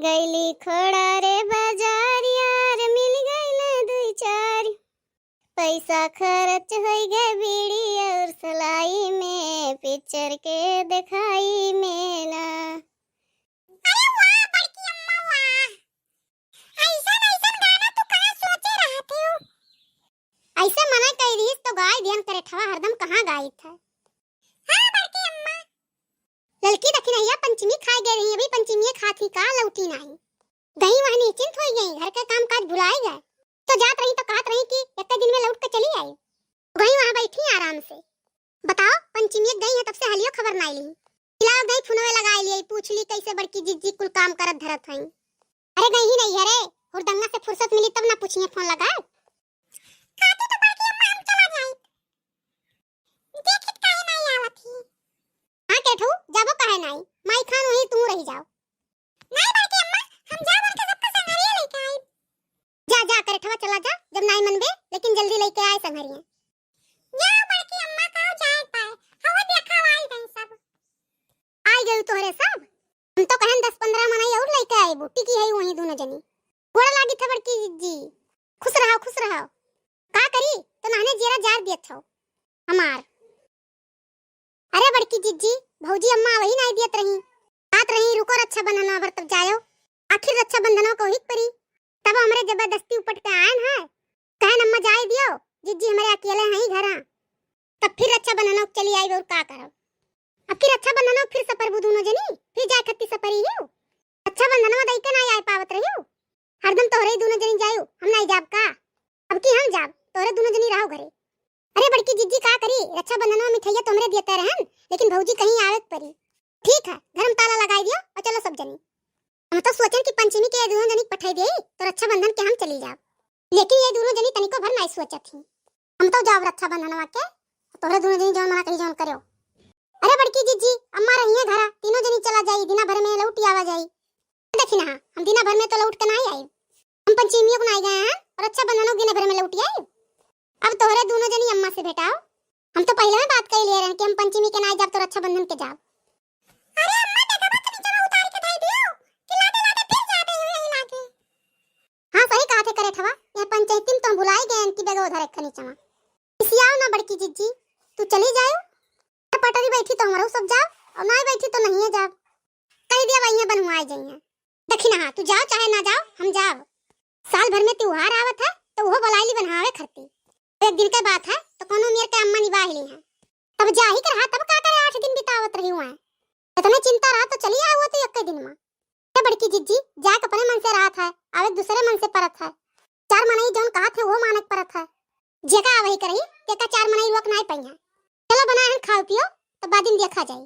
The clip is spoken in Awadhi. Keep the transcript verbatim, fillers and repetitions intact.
गइली खोड़ा रे बाजार यार, मिल गइल दुई चार। पैसा खर्च होइ गए बीड़ी और सलाई में, पिक्चर के देखाई में ना। अरे वाह बड़की अम्मा वाह, ऐसन ऐसन गाना तू कहाँ सोचे रहत हो? ऐसे मना कई रहीस तो गाय दियन करेठवा हरदम कहाँ गाइत है? हाँ बड़की अम्मा। ललकी दखिनहिया पंचमी खाए गए रही, अभी पंचमी खात ही का लौटी नाही। गई वहाँ निश्चिंत होइ गई, घर का काम काज भुलाए गए। तो जात रही तो कहत रही कि एक दिन में लौट के चली आई। गई वहाँ बैठी आराम से। बताओ, पंचमी गई है तब से हलियो खबर नाही ली। लाओ गई फोनवे लगाए लिए, पूछ ली कैसे बड़की जिज्जी कुल काम करत धरत हई। अरे गई ही नहीं है रे, हुरदंगा से फुर्सत मिली तब ना पूछिए फोन लगा। खाती तो बड़की अम्मा हम चला जाई। देखित काहे नाही आवत ही? हाँ केठू, जाबो काहे नाही? माई खान वहीं तू रही जाओ। नाही बड़की अम्मा, हम जा बन के सबका संघरिया लेके आई। जा, जा, करेठवा चला जा, जब नाही मनबे, लेकिन जल्दी लेके आए संघरिया। या बड़की अम्मा का जाए पाए, हवा देखा आई गई सब। आई गई तोहरे सब? हम तो कहन दस पन्द्रह मनई और लेके आइबू, टिकी है वहीं दोनों जनी। गोड़ लागी था बड़की जिज्जी, खुश रहो, खुश रहो। का करी, तो नहने जेरा जार दियत हो हमार। अरे बड़की जिज्जी, भौजी अम्मा वही नाही दियत रही, बात रही रुको रक्षाबंधन भर तब जायो। आखिर रक्षाबंधन को ही परी, तब हमरे जबरदस्ती उपट के आयन है, कहन अम्मा जाए दियो, जिज्जी हमरे अकेले हैं घरा। तब फिर रक्षाबंधन चली आई और का करब? अब की रक्षाबंधन फिर सपरबू दोनों जनी, फिर जाए खत्ती सपरी हो। रक्षाबंधन दई के नाही आए पावत रही हो, हरदम तोहरे ही दोनों जनी जायू, हम नाही जाब का? अब की हम जाब, तोहरे दोनों जनी रहो घरे। अरे बड़की जिज्जी का करी, रक्षाबंधन में मिठाइया तो हमरे दियते रहन, लेकिन भौजी कहीं आवे के परी। ठीक है, घर में ताला लगाई दियो और चलो सब जनी। हम तो सोचन कि पंचमी के ये दोनों जनी के पठाई दे तो रक्षाबंधन के हम चली जाब, लेकिन ये दोनों जनी तनिको भर नाही सोचत ही। हम तो जाब रक्षाबंधनवा के, तोहरे दोनों जनी जौन मना कही जौन करो। अरे बड़की जिज्जी, अम्मा रही है घरा, तीनों जनी चला जाई, दिना भर में लौट आवा जाई। देखी ना, हम दिना भर में तो लौट के नाही आई, हम पंचमी को नाही गए हैं और रक्षाबंधन दिने भर में लौट आई। अब तोहरे दोनों जनी अम्मा से भेटाओ, हम तो पहले में बात कर लिए रहे कि हम पंचमी के नाही जाब तो रक्षाबंधन के जाब। अरे अम्मा, देखबा तो नीचे में उतार के धई दियो, कि लाते लाते फिर जाबे यही लागे। हाँ सही कहा थे करेठवा, यह पंचायती में तो हम भुलाई गए इनकी बेगो उधर एक नीचे में। इसियाओ ना बड़की जिज्जी, तू चली जाओ, पटरी बैठी तो हमरो सब जाओ, और नाही बैठी तो नहीं है जाब। कही दिया वही बनवाए जाइए। देखी ना, हाँ, तू जाओ चाहे ना जाओ, हम जाब। साल भर में त्योहार आवत है तो वो बलाइली बनवावे खरती। एक दिन के बात है तो कोनो मेर के अम्मा निबाह ली है। तब जाही के रहा तब का करे, आठ दिन बितावत रही हुआ है। इतने चिंता रहा तो चली आओ तू एक दिन में। ए बड़की जिज्जी, जाए के अपने मन से रहत है, आवे के दूसरे मन से परत है। चार मनई जौन कहत है वो माने के परत है। जेका आवही करही, तेका चार मनई रोक नाही पइहैं। चलो बनाए हन खाओ पियो, तब बाद में देखा जाई।